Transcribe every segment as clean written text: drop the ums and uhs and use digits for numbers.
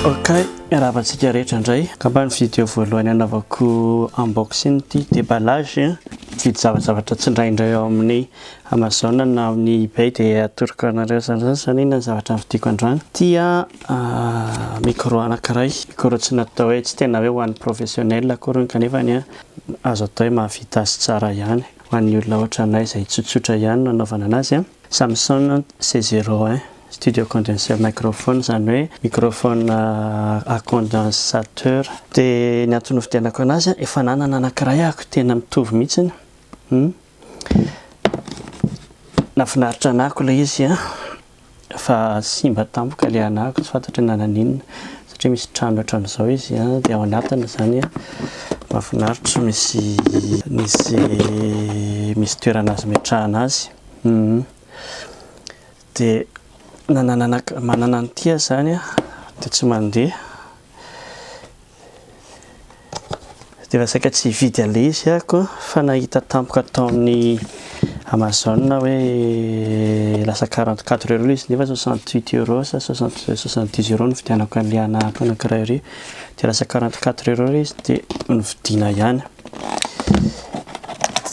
Ok, miarahaba antsika rehetra indray. Angamba ny vidéo voalohany anaovako unboxing ity déballage. Mividy zavazavatra tsindraindray ao amin'ny Amazon na amin'ny eBay dia atoroko anareo zany zany inona ny zavatra novidiako androany. Ity micro anankiray, micro tsy natao hoe tsy tena hoe ho an'ny professionnel akory kanefa azo atao hoe mahavita azy tsara ihany. Ho an'ny olona ohatranay izay tsotsotra ihany no anaovana anazy. Samsung C01 studio condenser microphone izany hoe microphone à condensateur. Dia ny antony novidianako anazy efa nanana anankiray aho tena mitovy mihitsy. Nahafinaritra anahako ilay izy fa simba tampoka ilay anahako tsy fantatro hoe nananinona satria misy trano ohatran'izao izy dia ao anatiny izany mahafinaritra misy misy misy toerana azo ametrahana azy. Dia nanana manana an'ity aho izany dia tsy mandeha. Dia efa saika tsy hividy an'ilay izy aho fa nahita tampoka tao amin'ny Amazon hoe lasa 44 euros izy nefa 68 euros sa 70 euros nividianako an'ilay anahako anankiray iry. Dia lasa 44 euros izy dia novidiana ihany.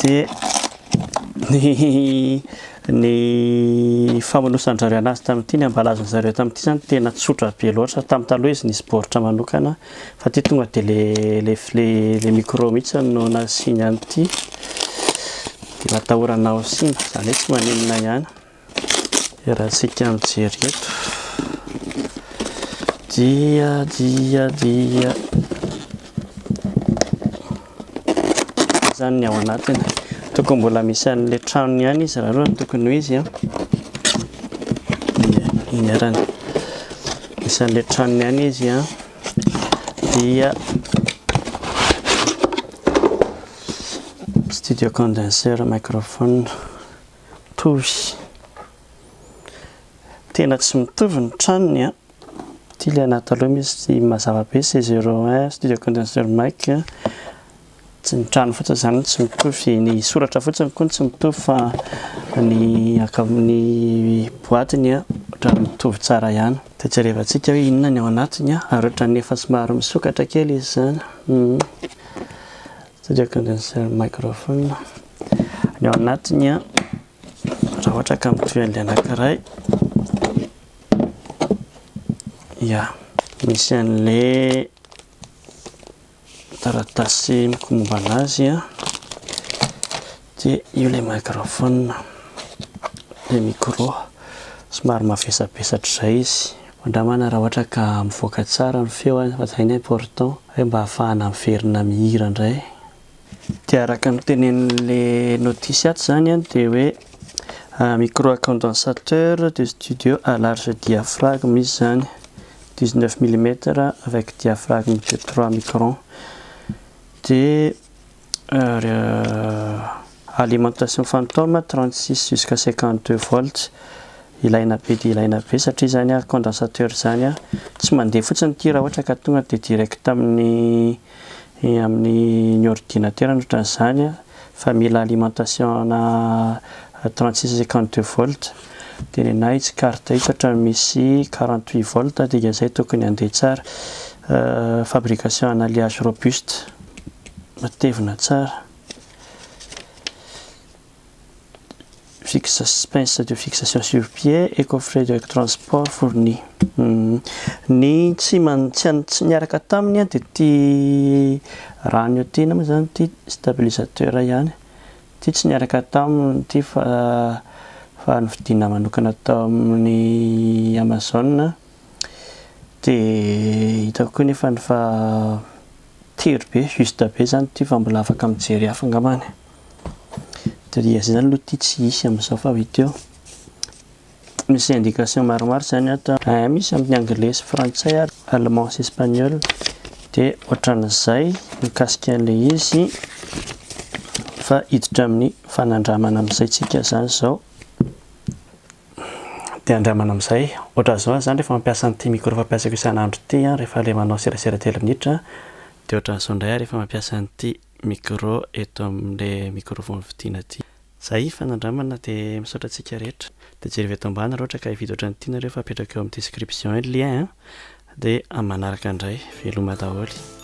Dia ny ny famonosan-dry zareo anazy tamin'ity, ny ambalazan-dry zareo tamin'ity izany tena tsotra be loatra. Tamin'ny taloha izy nisy baoritra manokana fa ity tonga dia le le le le micro mihitsy no nasiany an'ity. Dia natahorana ho simba, izany hoe tsy maninona ihany. Iarahantsika mijery eto. Dia dia dia izany ny ao anatiny. Tokony mbola misy an'ilay tranony ihany izy raha aloha ny tokony ho izy an. Iny arany. Misy an'ilay tranony ihany izy an. Dia studio condenser microphone mitovy. Tena tsy mitovy ny tranony an. Ity ilay anaty aloha misy mazava be C01 studio condenser mic. Tsy ny trano fotsiny izany no tsy mitovy, ny soratra fotsiny koa no tsy mitovy fa ny ny boatiny ohatran'ny mitovy tsara ihany. Dia jerevantsika hoe inona ny ao anatiny ary ohatran'ny efa somary misokatra kely izy izany. Studio condenser microphone. Ny ao anatiny raha ohatra ka mitovy an'ilay anankiray. Ya, misy an'ilay taratasy momba anazy dia io ilay microphone, ilay micro somary mavesabesatra izay izy. Andramana raha ohatra ka mivoaka tsara ny feo fa izay no important hoe mba ahafahana miverina mihira indray. Dia araka ny tenenin'ilay notice ato izany dia hoe micro à condensateur de studio à large diaphragme izy izany. 19 millimètres avec diaphragme de 3 microns. Dia alimentation fantôme 36 jusqu'à 52 volts. Ilaina be dia ilaina be satria izany condensateur izany tsy mandeha fotsiny ity raha ohatra ka tonga dia direct amin'ny amin'ny ny ordinateur ny ohatran'izany fa mila alimentation ana 36 à 52 volts. Dia nenahy itsy carte itsy ohatran'ny misy 48 volts dia izay tokony handeha tsara. Fabrication en alliage robuste, matevina tsara. Fixe, pince de fixation sur pied et coffret de transport fourni. Ny tsy man tsy tsy niaraka taminy dia ity rano ity ina moa izany ity stabilisateur ihany. Ity tsy niaraka taminy ity fa fa novidiana manokana tao amin'ny Amazon. Dia hitako koa nefa fa tery be, juste be izany ity fa mbola afaka mijery hafa angambany. Dia izay izany aloha ity tsy hisy amin'izao fa ho hita eo. Misy indication maromaro izany ato. Misy amin'ny anglais sy frantsay ary allemand sy espagnol. Dia ohatran'izay mikasika an'ilay izy fa hiditra amin'ny fanandramana amin'izay tsika izany izao. Dia andramana amin'izay. Ohatran'izao izany rehefa mampiasa an'ity micro fampiasako isan'andro ity rehefa ilay manao serasera telo minitra. Dia ohatran'izao indray rehefa mampiasa an'ity micro eto amin'ilay micro vao novidiana ity. Zay fanandramana dia misaotra antsika rehetra. Dia jereo eto ambany raha ohatra ka hividy ohatran'ity nareo fa apetrako eo amin'ny description eo ny lien an. Dia amin'ny manaraka indray, veloma daholo.